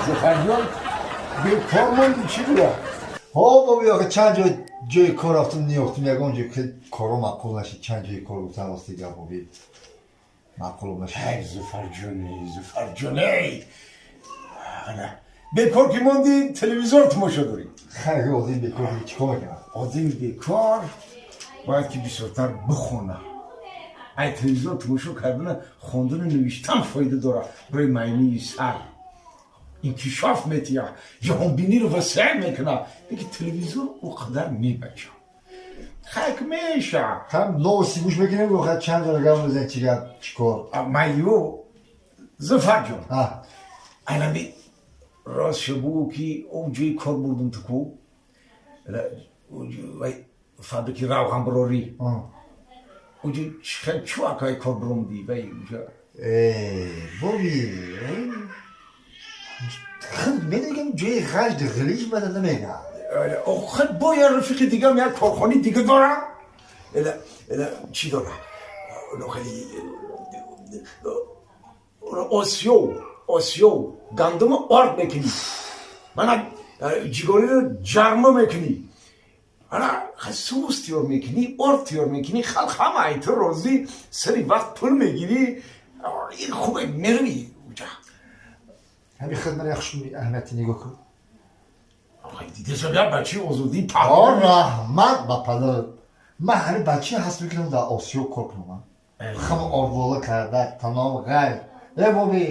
Зуфарҷон, бекор монди, чӣ бура? Ҳо, боби, охе чанд ҷой ҷои кор рафтум, неёфтум, ягон ҷой ки коро маъқул нашид. Чанд ҷои кор гуфтам, рости гап, боби, маъқул нашид. Ҳай, Зуфарҷоне, Зуфарҷоне, ана бекор ки монди, телевизор тамошо дорӣ. Хайр, одим бекор чӣ кор мекунад? Одами бекор бояд ки бисёртар бихона. Ай телевизор тамошо кардана хондану навиштан фоида дорад барои майнии сар, инкишоф метиҳад, ҷаҳонбиниро васеъ мекунад. Лекин телевизор ӯ қадар мебача хайк меша. Ҳам новости гӯш мекунем, охе чанд ҷо гап мезанем, чӣ гап, чӣ кор. Майю, Зуфарҷон. А. Анами рост шабу ки ӯ ҷои кор бурдум туку фабрики равғанбарорӣ, уҷо чӣ акай кор буромдӣ вай уҷа? Боби, медонӣ, ҷои ғажд ғилиш бада намегӯям. Охир бо як рафиқи дигам як корхонаи дига дорам, чӣ дора, хеле осиё гандума орд мекунӣ, мана ҷиголиро ҷарма мекунӣ, ана сус тиёр мекунӣ, орд тиёр мекунӣ, халқ ҳама ай ту розӣ, сари вақт пул мегирӣ. Ин хубе, меравӣ уҷа. Ҳамин хид ман яхш аҳамияти нигоҳ кун. Дидесам, як бачаи озодӣ. О, раҳмат ба падарат. Ман ҳамин бача ҳаст, мекунам, дар Осиё кор кунам, хама ордвола карда, тамом ғайр. Э, боби,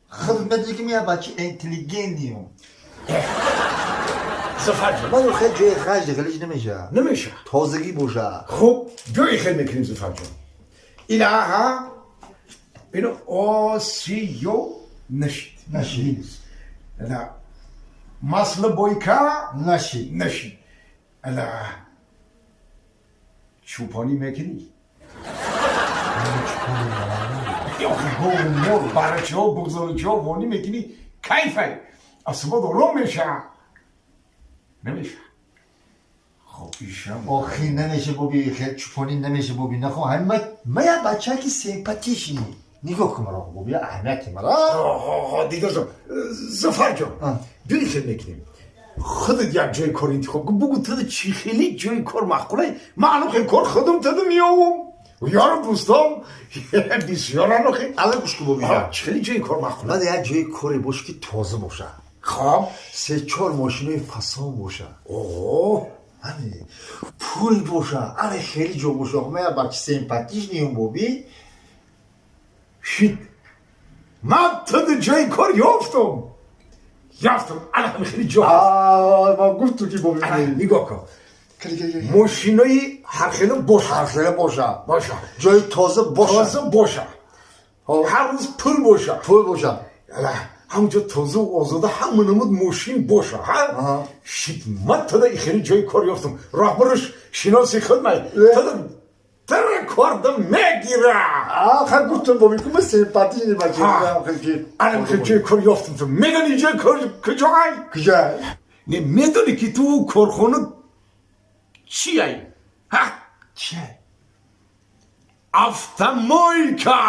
худ медонӣ, ки ман як бачаи интеллигентием. Зуфарҷон. Ман охир ҷои ғажд ғилиш намешавад. Намеша. Тозагӣ бошад. Хуб, ҷои хел мекунем, Зуфарҷон. Илаҳа, ино осиё нашид. Нашид. Ала маслобойка. Нашид. Нашид. Ала чӯпонӣ мекунӣ? Мор, барачаҳо, буғзорачаҳо вонӣ мекунӣ, кайфай, асбод ором меша. Намеша? Хоб, ишам. Охи, намеша, боби, хел чӯпонӣ намеша, боби, нахо ҳамин ман як бачае ки симпатичный, нигоҳ кун маро, боби, аҳамияти мара. Дидасам, Зафарҷон, биёи хел мекунем, худат як ҷои кор интихоб кун, бугу туда чӣ хели ҷои кор маъқулай, ман ано хел кор худам туда меёвам, ёру дӯстон бисёрано хел. Ала гӯш кун, боби. Чӣ хели ҷои кор маъқулай? Ман як ҷои коре боша, ки тоза бошад. Хоб. Се чор мошинои фасон бошад. Оҳ. Ане пул боша, ане хеле ҷо боша. Ман як бача симпатичный ем, боби. Шит, ман туда ҷои кор ёфтум, ёфтум, ана ҳами хели ҷо ҳаст. Ман гуфту ки, боби. Нигоҳ кун, мошинои ҳархела боша. Ҳархела боша. Боша. Ҷои тоза боша. Тоза боша, ҳар рӯз пул боша. Пул боша. Ҳамҷо тозаву озода, ҳама намуд мошин боша. Шит, ман тада и хели ҷои кор ёфтум, роҳбараш шиноси худмай, тада тара корда мегира. Ха, гуфтум, боби, ку ман симпатичный бача. Ана хел ҷои кор ёфтум. Ту медони ҷои кор куҷоай? Куҷа? Не медони, ки ту корхона чиай, ҳа? Чиай? Автомойка.